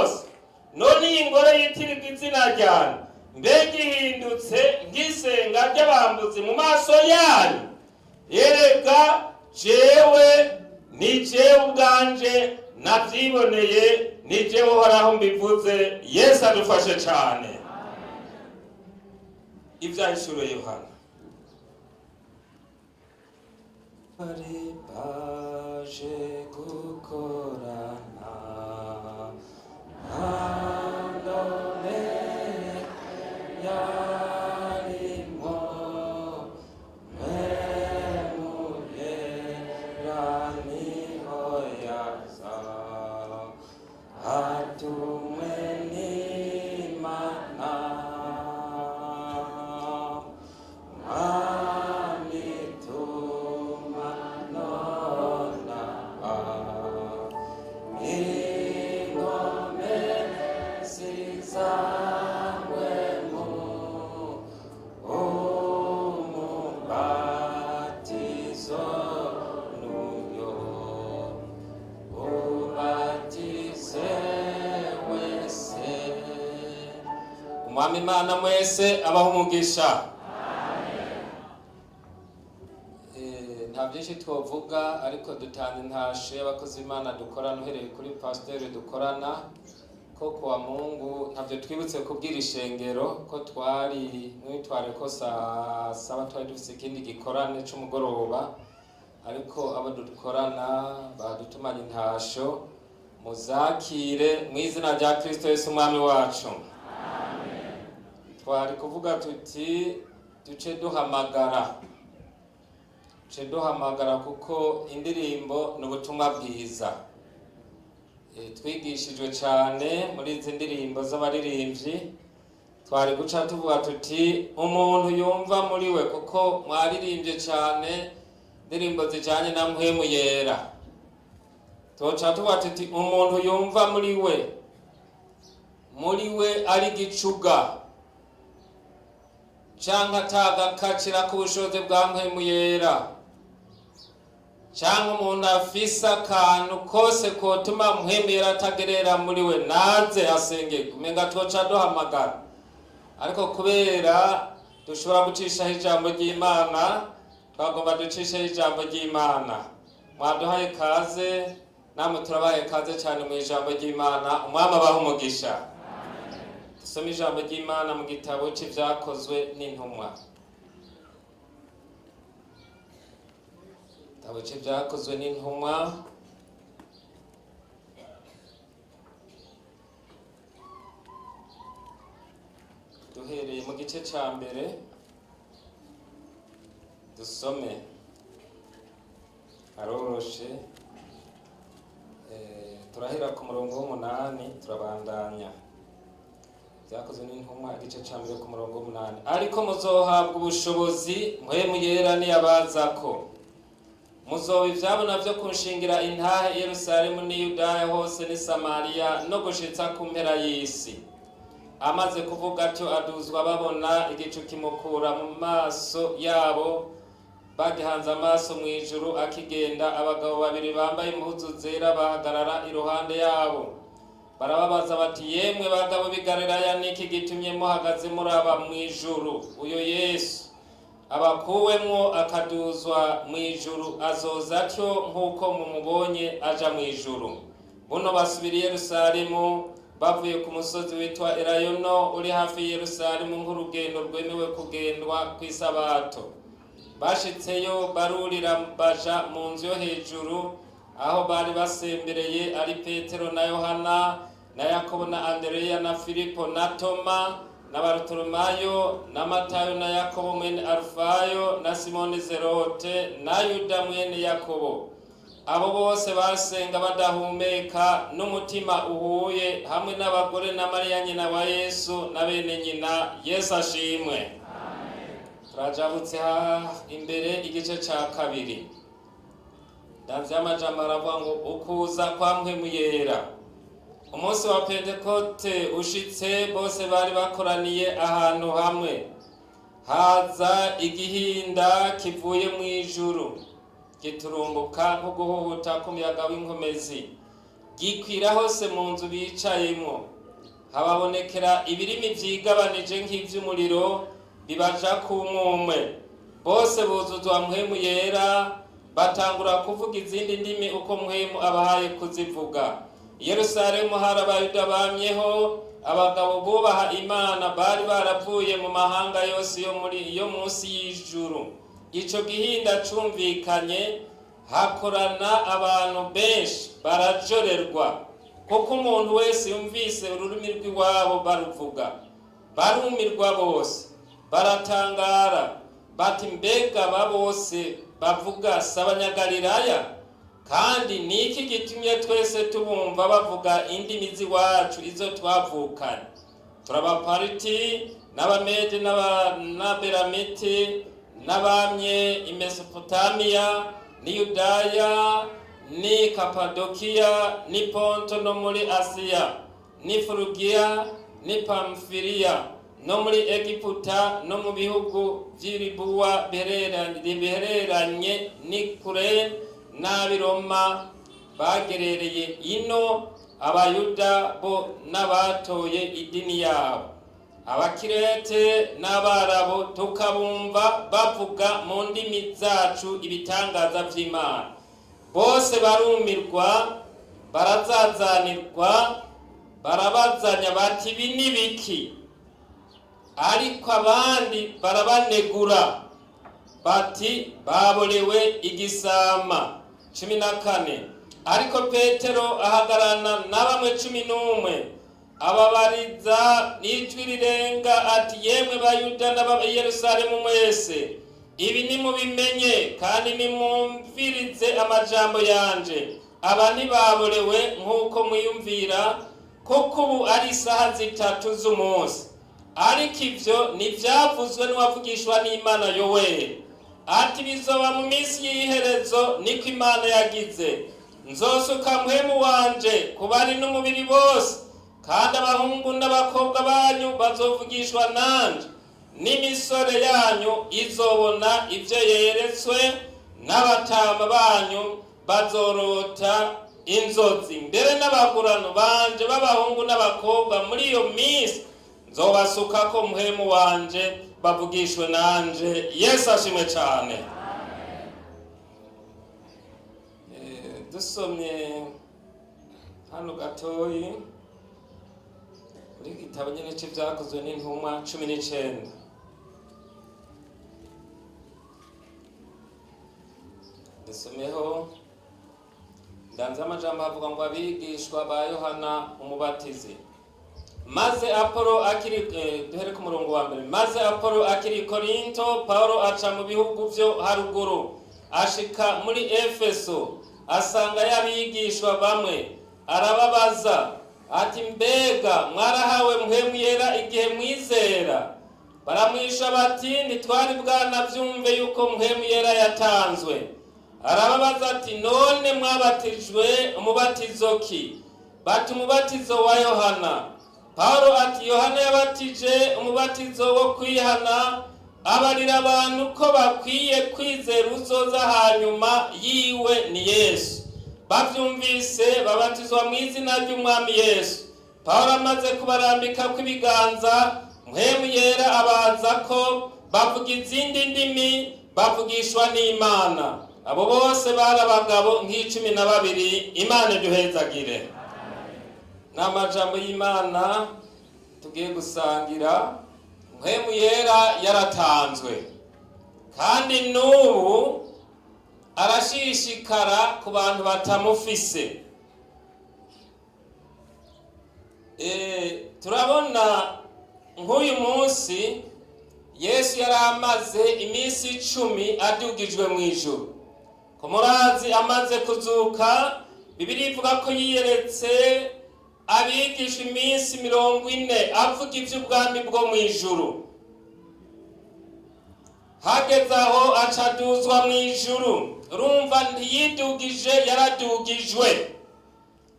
Yose. None iyi ngoro yitirirwa izina ryanjye, mbega ihindutse nk'isenga ry'abambuzi mu maso yanyu? Erega jewe, ni jewe ubwanje nabyiboneye, ni jewe Uhoraho mbivuze. Yesu adufashe cyane. Ibyahishuriwe Yohana. Bari baje gukorana nta yarimo Mpwemu Yera niho yaza atumwe n'Imana. Mwami, tuma nonaha ingome zizangwemo umubatizo n'uyo ubatize wese. Umwami Imana mwese abaho umugisha. Nta byinshi twovuga, ariko dutanga intasho y'abakozi b'Imana dukorana, uhereye kuri pasiteri dukorana ko kuwa Mungu. Ntabyo twibutse kubwira ishengero ko twari mwitware ko saa 7 twari dufite ikindi gikorane c'umugoroba, ariko abo dukorana badutumanye intasho, muzakire mu izina rya Kristo Yesu Umwami wacu. Twari kuvuga tuti duce duhamagara, duce duhamagara, kuko indirimbo ni ubutumwa bwiza. Twigishijwe cyane muri izi ndirimbo z'abaririmbyi. Twari guca tuvuga tuti umuntu yumva muri we, kuko mwaririmbye cyane indirimbo zijyanye na Mpwemu Yera, tuca tuvuga tuti umuntu yumva muri we, muri we ari gicuga canke atagakacira k'ubushobozi bwa Mpwemu Yera, canke umuntu afise akantu kose kotuma Mpwemu Yera atagerera muri we, naze asenge. Umenga twoca duhamagara, ariko kubera dushobora gucishaho ijambo ry'Imana, twagomba ducisheho ijambo ry'Imana. Mwaduhaye kaze, namwe turabahaye kaze cyane mu ijambo ry'Imana. Umwami abaha umugisha. Dusome ijambo ry'Imana mu gitabo c'Ivyakozwe n'Intumwa. Igitabo c'Ivyakozwe n'Intumwa, duhereye mu gice ca mbere, dusome, aroroshe. Turahera ku murongo w'8, turabandanya. Byakozwe n'Intumwa, igice ca mbere, ku murongo w'8: "Ariko muzohabwa ubushobozi Mpwemu Yera niyabazako, muzoba ivyabona vyo kunshingira intahe i Yerusalemu n'i Yudaya hose n'i Samariya no gushitsa ku mpera y'isi." Amaze kuvuga atyo, aduzwa babona, igicu kimukura mu maso yabo. Bagihanze amaso mu ijuru akigenda, abagabo babiri bambaye impuzu zera bahagarara iruhande yabo. Barababaza bati: "Yemwe bagabo b'i Galilaya, niki gitumye muhagaze muraba mu ijuru? Uyo Yesu abakuwemwo akaduzwa mu ijuru azoza atyo nk'uko mumubonye aja mu ijuru." Buno basubira i Yerusalemu bavuye ku musozi witwa Elayono, uri hafi y'i Yerusalemu nk'urugendo rwemewe kugendwa kw'isabato. Bashitseyo, barurira baja mu nzu yo hejuru aho bari basembereye, ari Petero na Yohana na Yakobo na Andereya na Filipo na Toma na Barutolomayo na Matayo na Yakobo mwene Arufayo na Simoni Zerote na Yuda mwene Yakobo. Abo bose basenga badahumeka n'umutima uhuye, hamwe n'abagore na Mariya nyina wa Yesu na bene nyina. Yesu ashimwe. Turajabutse imbere, igice ca kabiri. Ndavye amajambo aravuga ngo ukuza kwa Mpwemu Yera. Umunsi wa Pentekote ushitse, bose bari bakoraniye ahantu hamwe. Haza igihinda kivuye mu ijuru giturumbuka nko guhuhuta k'umuyaga w'inkomezi. Gikwira hose mu nzu bicayemo. Hababonekera ibirimi vyigabanije nk'ivy'umuriro, bibaja ku umwe. Bose buzuzwa Mpwemu Yera, batangura kuvuga izindi ndimi uko Mpwemu abahaye kuzivuga. I Yerusalemu hari Abayuda bamyeho, abagabo bubaha Imana, bari baravuye mu mahanga yose yo muri yo munsi y'ijuru. Ico gihinda cumvikanye, hakorana abantu benshi, barajorerwa, kuko umuntu wese yumvise ururimi rw'iwabo baruvuga. Barumirwa bose, baratangara bati: "Mbega aba bose bavuga si Abanyagalilaya? Kandi ni iki gitumye twese tubumva bavuga indimi z'iwacu izo twavukanye? Turabapariti n'Abamede n'Abelamiti n'abamye i Mesopotamiya n'i Yudaya n'i Kapadokiya n'i Ponto no muri Asiya n'i Furugiya n'i Pamfiliya no muri Egiputa no mu bihugu vy'Iribuwa bihereranye n'i Kurene, n'ab'i Roma bagerereye ino, Abayuda bo n'abatoye idini yabo, Abakirete n'Abarabu, tukabumva bavuga mu ndimi zacu ibitangaza vy'Imana." Bose barumirwa, barazazanirwa, barabazanya bati: "Ibi ni biki?" Ariko abandi barabanegura bati: "Baborewe igisama." 14. Ariko Petero ahagararana na bamwe 11, ababariza n'ijwi rirenga ati: "Yemwe Bayuda n'aba Yerusalemu mwese, ibi nimubimenye kandi nimumvirize amajambo yanje. Aba ntibaborewe nk'uko mwiyumvira, kuko ubu ari isaha 3 z'umunsi. Ariko ivyo ntivyavuzwe n'uwavugishwa n'Imana Yoweri ati: 'Bizoba mu minsi y'iherezo, niko Imana yagize, nzosuka Mpwemu wanje ku bari n'umubiri bose, kandi abahungu n'abakobwa banyu bazovugishwa nanje, n'imisore yanyu izobona ivyo yeretswe, n'abatama banyu bazorota inzozi. Mbere n'abagurano banje b'abahungu n'abakobwa muri iyo minsi nzobasukako Mpwemu wanje, bavugishwe nanje.'" Yesu ashimwe cane. Dusomye hano gatoyi muri gitabo nyene c'Ivyakozwe n'Intumwa 19, dusomeho ndanze amajambo avuga ngo: abigishwa ba Yohana Umubatizi. Maze Apolo akiri duhere ku murongo wa mbere. Maze Apolo akiri i Korinto, Paulo aca mu bihugu vyo haruguru, ashika muri Efeso, asanga y'abigishwa bamwe, arababaza ati: "Mbega mwarahawe Mpwemu Yera igihe mwizera?" Baramwisha bati: "Ntitwari bwanavyumve yuko Mpwemu Yera yatanzwe." Arababaza ati: "None mwabatijwe umubatizo ki?" Bati: "Umubatizo wa Yohana." Paulo ati: "Yohana yabatije umubatizo wo kwihana, abarira abantu ko bakwiye kwizera uzoza hanyuma yiwe, ni Yesu. Bavyumvise babatizwa mu izina ry'Umwami Yesu. Paulo amaze kubarambika kw'ibiganza, Mpwemu Yera abaza ko, bavuga izindi ndimi, bavugishwa n'Imana. Abo bose bari abagabo nk'12." Imana iduhezagire. Ni amajambo y'Imana tugiye gusangira. Mpwemu Yera yaratanzwe, kandi n'ubu arashishikara ku bantu batamufise. Turabona nk'uyu munsi Yesu yari amaze iminsi 10 adugijwe mu ijuru. Ku murazi amaze kuzuka, Bibiliya ivuga ko yiyeretse abigisha iminsi 40, avuga iby'ubwami bwo mu ijuru. Hageze aho acaduzwa mu ijuru. Urumva, ntiyidugije, yaradugijwe.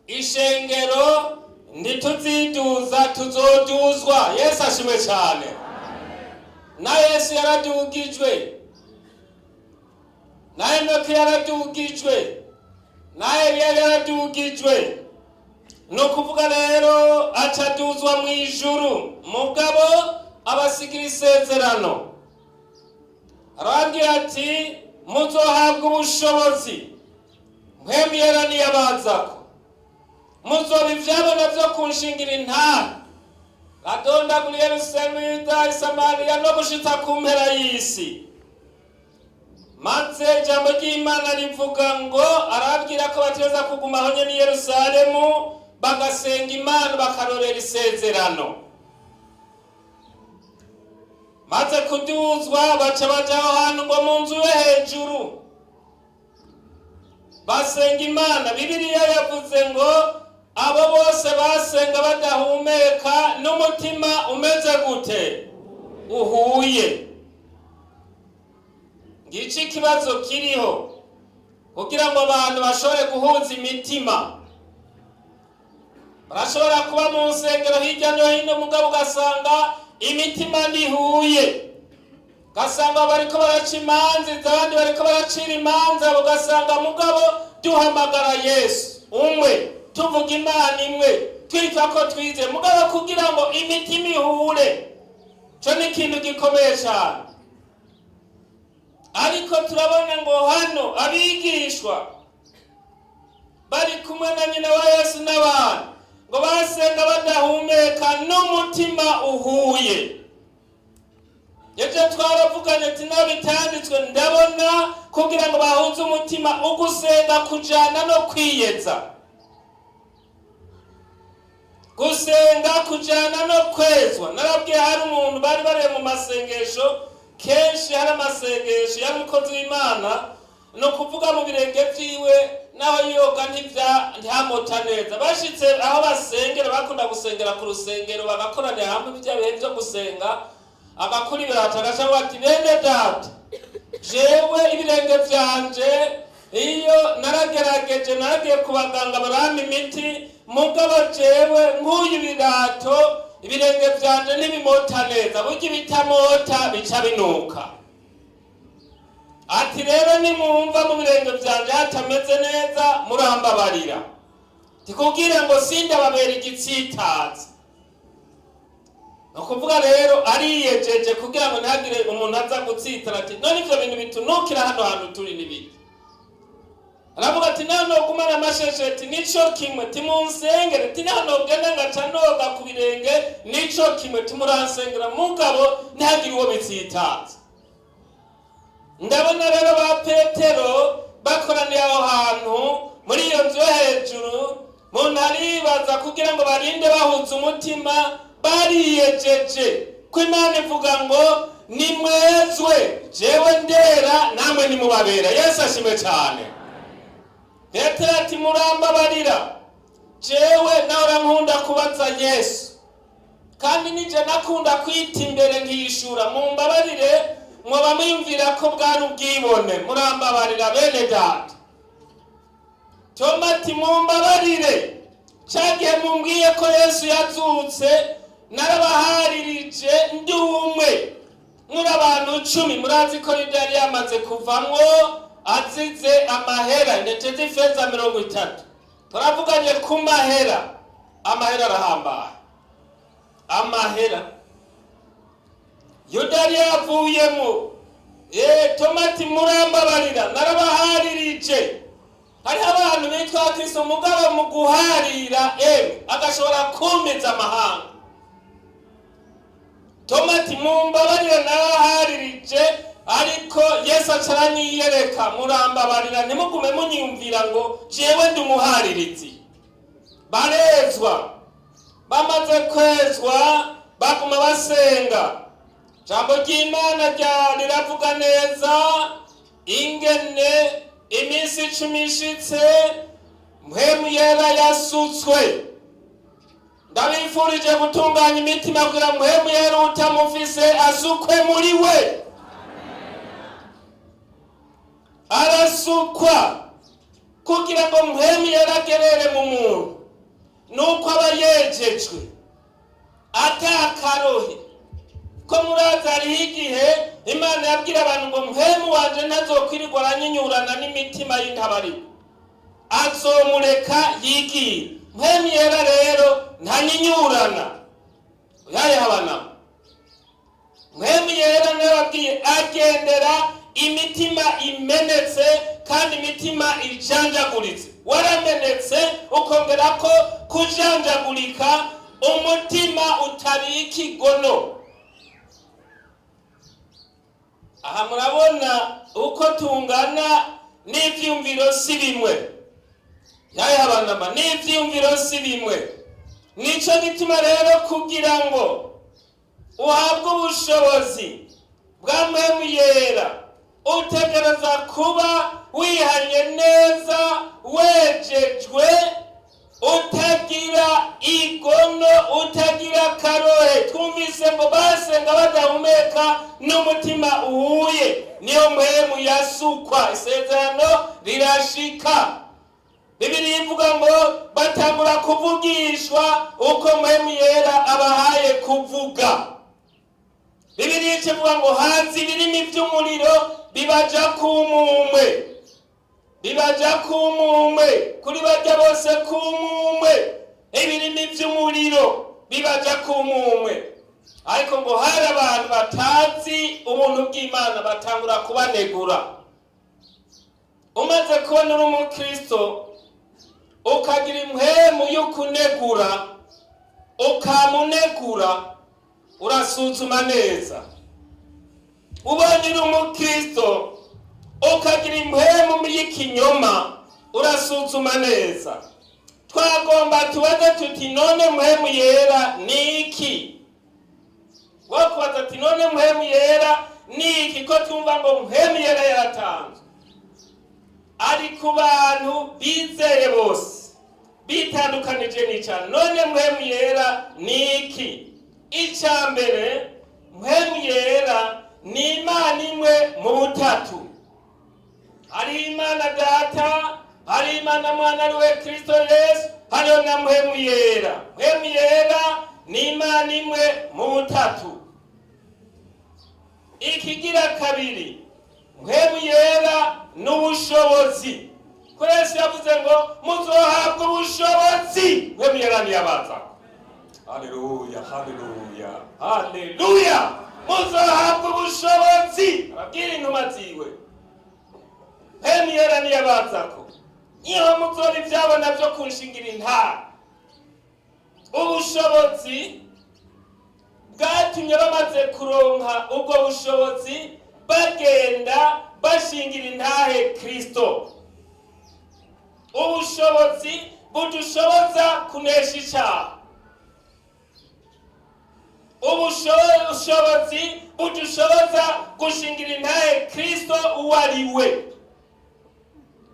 Ishengero ntituziduza, tuzoduzwa. Yesu ashimwe cyane. Na Yesu yaradugijwe, na Enoki yaradugijwe, na Eliya yaradugijwe. Ni ukuvuga rero acaduzwa mu ijuru, mugabo abasigira isezerano, arababwira ati: "Muzohabwa ubushobozi Mpwemu Yera niyabazako, muzoba ivyabona vyo kunshingira intahe." Radondagura Yerusalemu, Yuda, Isamariya no gushitsa ku mpera y'isi. Maze ijambo ry'Imana rivuga ngo arababwira ko bategereza kuguma aho nyene i Yerusalemu, bagasenga Imana, bakarorera isezerano. Maze kuduzwa, baca baja aho hantu ngo mu nzu yo hejuru, basenga Imana. Bibiliya yavuze ngo abo bose basenga badahumeka n'umutima umeze gute? Uhuye. Ngico ikibazo kiriho kugira ngo abantu bashobore guhuza imitima. Barashobora kuba mu nsengero hirya no hino, mugabo ugasanga imitima ntihuye, ugasanga bariko baraca imanza, abandi bariko baracira imanza, ugasanga mugabo duhamagara Yesu umwe, tuvuga Imana imwe, twitwa ko twize, mugabo kugira ngo imitima ihure, co ni ikintu gikomeye cyane. Ariko turabona ngo hano abigishwa bari kumwe na nyina wa Yesu n'abantu, ngo basenga badahumeka n'umutima uhuye. Ejo twaravuganye ati n'abitanditswe ndabona kugira ngo bahuze umutima, ugusenga kujana no kwiyeza, gusenga kujana no kwezwa. Narabwiye, hari umuntu bari bari mu masengesho kenshi, hari amasengesho, yari umukozi w'Imana, ni ukuvuga mu birenge vyiwe naho yoga ntihamota neza. Bashitse aho basengera, bakunda gusengera ku rusengero, bagakoranira hamwe bya bihe vyo gusenga, agakura ibirato, agaca ati: "Bene data, jewe ibirenge vyanje iyo naragerageje, naragiye ku baganga barampa imiti, mugabo jewe nkuye ibirato ibirenge vyanje ntibimota neza, burya ibitamota bica binuka." Ati: "Rero nimwumva mu birenge vyanje hatameze neza, murambabarira, tikubwire ngo sindababera igitsitaza." Ni ukuvuga rero ariyejeje kugira ngo ntihagire umuntu aza gutsitara ati: "None ivyo bintu bitunukira hano hantu turi n'ibiki?" Aravuga ati: "Naho nogumana amashesheti nico kimwe, timunsengere, ti naho nogenda ngaca noga ku birenge nico kimwe, timuransengera, mugabo ntihagire uwo bitsitaza." Ndabona rero ba Petero bakoraniye aho hantu muri iyo nzu yo hejuru. Muntu aribaza, kugira ngo barinde bahuza umutima, bariyejeje, ko Imana ivuga ngo: "Nimwezwe, jewe ndera, namwe nimubabera." Yesu ashimwe cyane. Petero ati: "Murambabarira, jewe nahora nkunda kubaza Yesu, kandi nije nakunda kwita imbere nkishura. Mumbabarire, mwoba mwiyumvira ko bwari ubwibone, murambabarira bene data." Toma ati: "Mumbabarire, cagihe mumbwiye ko Yesu yazutse, narabaharirije ndi umwe muri abantu 10." Murazi ko Yuda yari yamaze kuvamwo azize amahera, intete z'ifeza 30. Turavuganye ku mahera, amahera arahambaye, amahera. Yuda yari yavuyemo. Toma ati: "Murambabarira, narabaharirije." Hariho abantu bitwa Kristo, mugabo mu guharira emwe agashobora kumiza amahanga. Toma ati: "Mumbabarire, naraharirije, ariko Yesu acaranyiyereka. Murambabarira, ntimugume munyumvira ngo jewe ndi umuharirizi." Barezwa. Bamaze kwezwa, baguma basenga. Jambo ry'Imana riravuga neza ingene iminsi 10 ishitse Mpwemu Yera yasutswe. Ndabifurije gutunganya imitima kugira Mpwemu Yera utamufise asukwe muri we. Arasukwa. Kugira ngo Mpwemu Yera agerere mu muntu, nuko aba yejejwe atakarohe ko murazi. Hariho igihe Imana yabwira abantu ngo: "Mpwemu wanje ntazokwirirwa aranyinyurana n'imitima y'intabarika, azomureka yigira." Mpwemu Yera rero ntanyinyurana, yayihabana. Mpwemu Yera nababwiye agendera imitima imenetse kandi imitima ijanjaguritse. Waramenetse ukongera ko kujanjagurika, umutima utabika igono. Aha murabona uko tungana n'ivyumviro si bimwe, yayihabanama n'ivyumviro si bimwe. Nico gituma rero kugira ngo uhabwe ubushobozi bwa Mpwemu Yera, utegereza kuba wihanye neza, wejejwe, utagira igono, utagira karohe. Twumvise ngo basenga badahumeka n'umutima uhuye, niyo Mpwemu yasukwa, isezerano rirashika. Bibiliya ivuga ngo batangura kuvugishwa uko Mpwemu Yera abahaye kuvuga. Bibiliya ivuga ngo haza ibirimi vy'umuriro bibaja kumumwe, bibaja kumumwe, kuri barya bose kumumwe, ibirimi vy'umuriro bibaja kumumwe. Ariko ngo hari abantu batazi ubuntu bw'Imana, batangura kubanegura. Umaze kubona uri umukristo ukagira impwemu y'ukunegura, ukamunegura, urasuzuma neza. Ubonye uri umukristo ukagira impwemu y'ikinyoma, urasuzuma neza. Twagomba tubaze tuti: none Mpwemu Yera ni iki? Wokubaza ati: none Mpwemu Yera ni iki, ko twumva ngo Mpwemu Yera yaratanzwe ari ku bantu bizeye bose bitandukanije n'icyaha? None Mpwemu Yera ni iki? Icya mbere, Mpwemu Yera ni Imana imwe mu butatu. Hari Imana Data, hari Imana Mwana ariwe Kristo Yesu, hariho na Mpwemu Yera. Mpwemu Yera ni Imana imwe mu butatu. Ikigira kabiri, Mpwemu Yera n'ubushobozi. Ko Yesu yavuze ngo muzohabwa ubushobozi Mpwemu Yera niyabaza. Haleluya, haleluya, haleluya! Muzohabwa ubushobozi, ababwira intumwa ziwe, Mpwemu Yera niyabazako, niho muzoba ivyabona vyo kunshingira intara. Ubushobozi bwatumye bamaze kuronka ubwo bushobozi bagenda bashingira intahe Kristo. Ubushobozi budushoboza kunesha icaha, ubushobozi budushoboza gushingira intahe Kristo uwo ari we,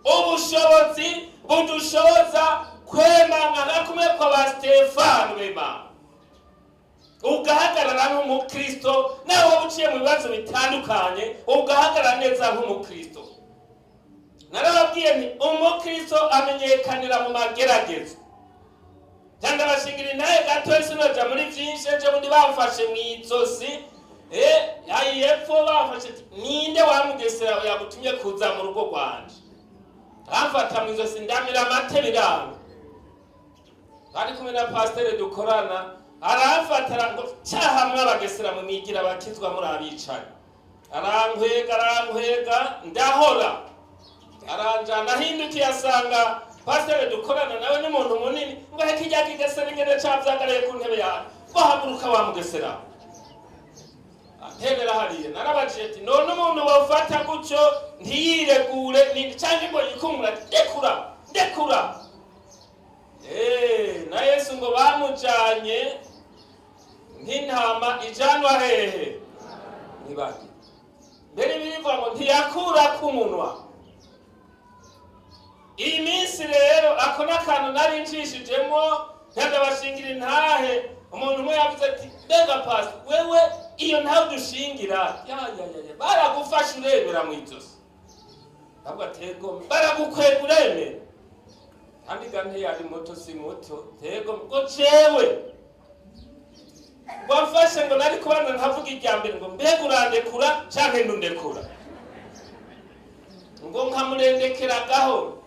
ubushobozi budushoboza kwemanga nka kumwe kwa ba Stefano b'Imana, ugahagarara nk'umukristo nawe waba uciye mu bibazo bitandukanye, ugahagarara neza nk'umukristo. Narababwiye nti umukristo amenyekanira mu mageragezo. Cyangwa abashingira intahe gato, sinoja muri vyinshi. Ejo bundi bamfashe mu izosi, ayi epfo bamfashe ati: ninde wamugesera yagutumye kuza mu rugo rwanje? Bamfata mu izosi, ndamira amate biranga. Bari kumwe na pasiteri dukorana, aramfatara ngo cyaha mwabagesera mu mwigira bakizwa muri abicanyi. Arankwega, arankwega, ndahora, aranjana. Ahindukiye asanga pasiteri dukorana nawe n'umuntu munini, ngo heke ijya kigesera ingene cavyagaraye ku ntebe yawe, ngo haguruka wamugesera. Anterera hariya. Narabajije ati: none umuntu wofata gutyo ntiyiregure canke ngo yikumura? Ndekura, ndekura. Na Yesu ngo bamujanye nk'intama ijanwa hehe? Ntibagi mbere birivuga ngo ntiyakura k'umunwa. Iyi minsi rero ako n'akantu nari ncishijemo, ntagabashingira intahe. Umuntu umwe yavuze ati: mbega pasi wewe, iyo ntawe udushingira, ya ya ya ya, baragufasha urebera mu ijosi. Ndavuga tego, baragukwega uremera. Kandi ga ntiyari muto, si muto. Tego ngo jewe wamfashe, ngo nari kubanza nkavuga irya mbere ngo mbega urandekura canke ndundekura, ngo nkamurendekera gahoro.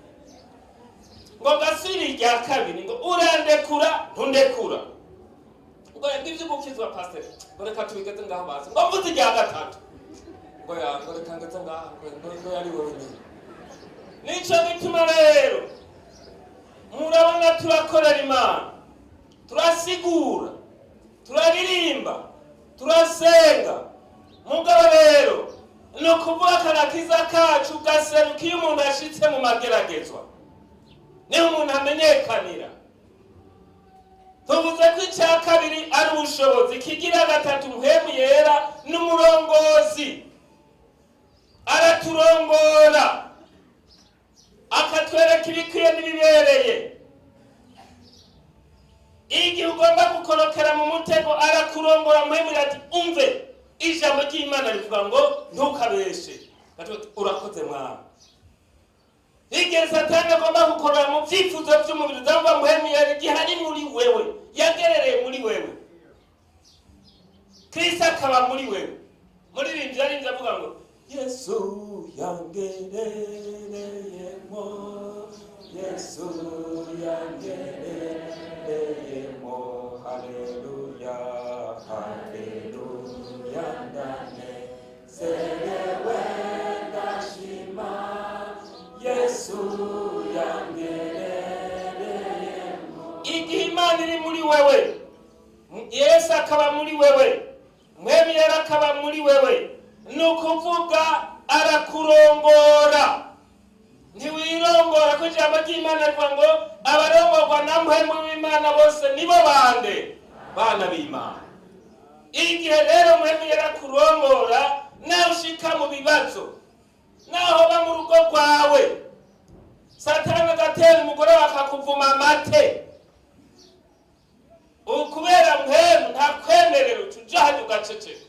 Ngo ngasubire irya kabiri, ngo urandekura ntundekura. Ngo yabwo ibyo gukizwa, pasiteri, ngo reka tubigeze ngaho basi. Ngo mvuze irya gatatu, ngo ya, ngo reka ngeze ngaho, ngo yari wowe nyine. Nico gituma rero murabona turakorera Imana, turasigura, turaririmba, turasenga. Mugabo rero ni ukuvuga akarakiza kacu gaseruka iyo umuntu ashitse mu mageragezwa, niho umuntu amenyekanira. Tuvuze ko icya kabiri ari ubushobozi. Kigira gatatu, Mpwemu Yera n'umurongozi, araturongora akatwereka ibikwiye n'ibibereye. Igihe ugomba gukorokera mu mutego, arakurongora. Mpwemu ati: "Umve, ijambo ry'Imana rivuga ngo ntukabeshe." Urakoze mwana. Igihe Satani agomba gukorora mu byifuzo by'umubiri, uzamva Mpwemu Yera igihe ari muri wewe, yagerereye muri wewe, Kristo akaba muri wewe. Muririmbyi yaririmbye avuga ngo: "Yesu yangerereyemo, Yesu yangerereyemo, haleluya, haleluya, ndanezerewe, ndashima, Yesu yangerereyemo." Igihe Imana iri muri wewe, Yesu akaba muri wewe, Mpwemu Yera akaba muri wewe, ni ukuvuga arakurongora, ntiwirongora, ko ijambo ry'Imana rivuga ngo abarongorwa na Mpwemu w'Imana bose nibo bande? Bana b'Imana. Igihe rero Mpwemu Yera akurongora, nawe ushika mu bibazo, naho ba mu rugo rwawe, Satani agatera umugore akakuvuma amate, ukubera Mpwemu ntakwemerera, uca uja hajya ugaceceka.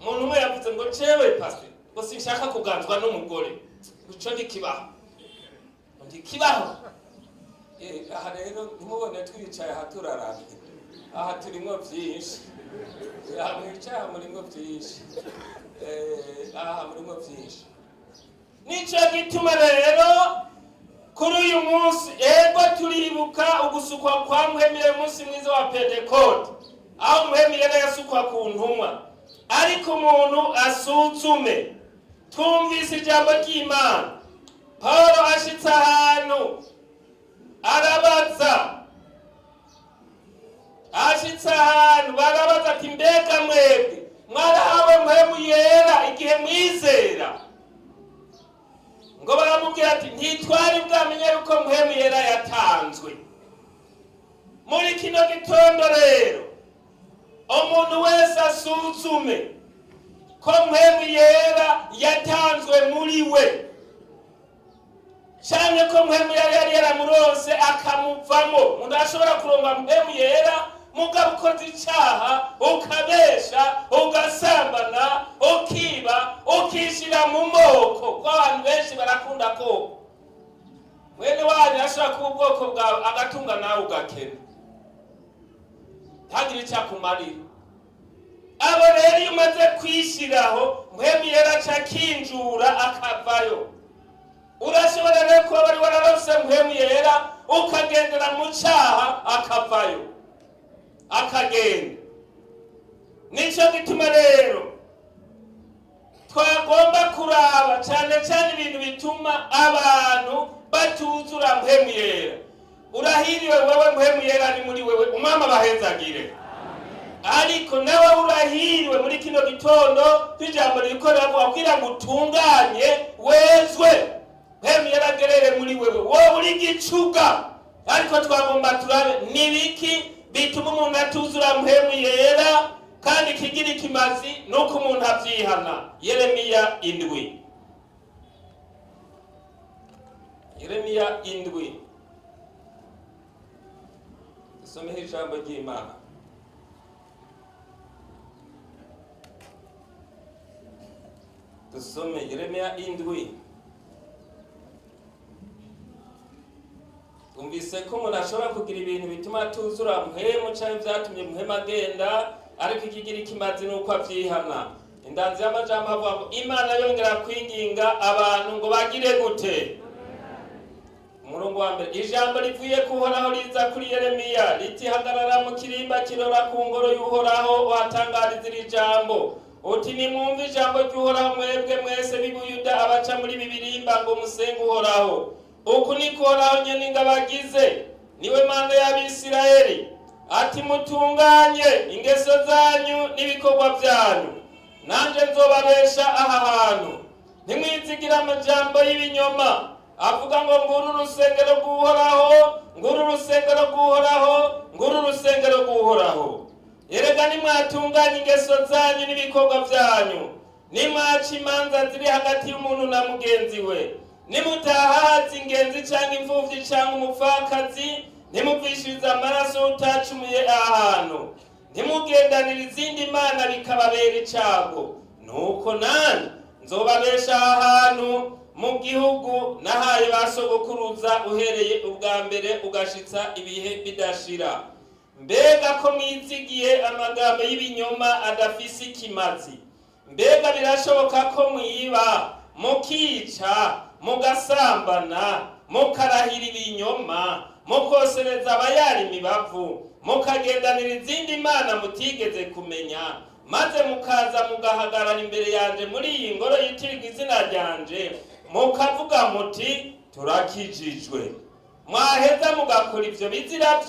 Umuntu umwe yavuze ngo: "Cewe pastor, ngo sinshaka kuganzwa n'umugore." Ico ntikibaho, ntikibaho. Aha rero ntimubone twicaye aha turaramye, aha turimwo vyinshi. Aha mwicaye, aha murimwo vyinshi. Aha murimwo vyinshi. Nico gituma rero kuri uyu munsi, ego, turibuka ugusukwa kwa Mpwemu, umunsi mwiza wa Pentekote, aho Mpwemu Yera yasukwa ku ntumwa. Ariko umuntu asuzume. Twumvise ijambo ry'Imana, Paulo ashitse ahantu arabaza. Ashitse ahantu barabaza ati: "Mbega mwebwe mwarahawe Mpwemu Yera igihe mwizera?" Ngo baramubwira ati: "Ntitwari bwamenye yuko Mpwemu Yera yatanzwe." Muri kino gitondo rero, umuntu wese asuzume ko Mpwemu Yera yatanzwe muri we, canke ko Mpwemu Yera yari yaramuronse akamuvamo. Umuntu ashobora kuronga Mpwemu Yera, mugabo ukoze icaha, ukabesha, ugasambana, ukiba, ukishira mu moko, ko abantu benshi barakunda koko. Mwene wanyu ashobora kuba ubwoko bwawe, agatunga nawe ugakena, ntagire icyo akumarira. Abo rero iyo umaze kwishiraho, Mpwemu Yera aca akinjura akavayo. Urashobora rero kuba wari wararonse Mpwemu Yera, ukagendera mu caha, akavayo akagenda. Nico gituma rero twagomba kuraba cyane cyane ibintu bituma abantu batuzura Mpwemu Yera. Urahiriwe wewe Mpwemu Yera ari muri wewe, Umwami abahezagire. Ariko nawe urahiriwe muri kino gitondo kw'ijambo ririko riravuga kugira ngo utunganye, wezwe, Mpwemu Yera agerere muri wewe. Wowe uri gicuga. Ariko twagomba turabe nibiki bituma umuntu atuzura Mpwemu Yera, kandi ikigira ikimazi nuko umuntu avyihana. Yeremiya 7, Yeremiya 7, dusomeho ijambo ry'Imana. Dusome Yeremiya 7. Twumvise ko umuntu ashobora kugira ibintu bituma atuzura Mpwemu canke vyatumye Mpwemu agenda, ariko ikigira ikimazi nuko avyihana. Indanzi y'amajambo avuga ngo Imana yongera kwinginga abantu ngo bagire gute? Umuntu Umurongo wa mbere: Ijambo rivuye ku Uhoraho riza kuri Yeremiya riti: "Hagarara mu kirimba kirora ku ngoro y'Uhoraho, uhatangariza iri jambo uti: Nimwumve ijambo ry'Uhoraho, mwebwe mwese b'i Buyuda abaca muri ibi birimba ngo musenge Uhoraho. Uku niko Uhoraho nyene ingabo agize, niwe Mana y'Abisirayeli, ati: Mutunganye ingeso zanyu n'ibikorwa byanyu, nanje nzobabesha aha hantu. Ntimwizigire amajambo y'ibinyoma avuga ngo: Nguru urusengero rw'Uhoraho, nguru urusengero rw'Uhoraho, nguru urusengero rw'Uhoraho. Erega nimwatunganya ingeso zanyu n'ibikorwa byanyu, nimwaca imanza ziri hagati y'umuntu na mugenzi we, nimutahaza ingenzi cyangwa imfuvyi cyangwa umupfakazi, nimuvishiriza amaraso utacumuye aha hantu, ntimugendanire izindi mana bikababera icago, nuko nani nzobabesha aha hantu mu gihugu nahaye ba sogokuruza, uhereye ubwa mbere ugashitsa ibihe bidashira. Mbega ko mwizigiye amagambo y'ibinyoma adafise ikimazi? Mbega birashoboka ko mwiba, mukica, mugasambana, mukarahira ibinyoma, mukosereza abayari imibavu, mukagendanira izindi mana mutigeze kumenya, maze mukaza mugahagarara imbere yanje muri iyi ngoro yitirirwa izina ryanje, mukavuga muti: Turakijijwe? Mwaheza mugakora ivyo bizira."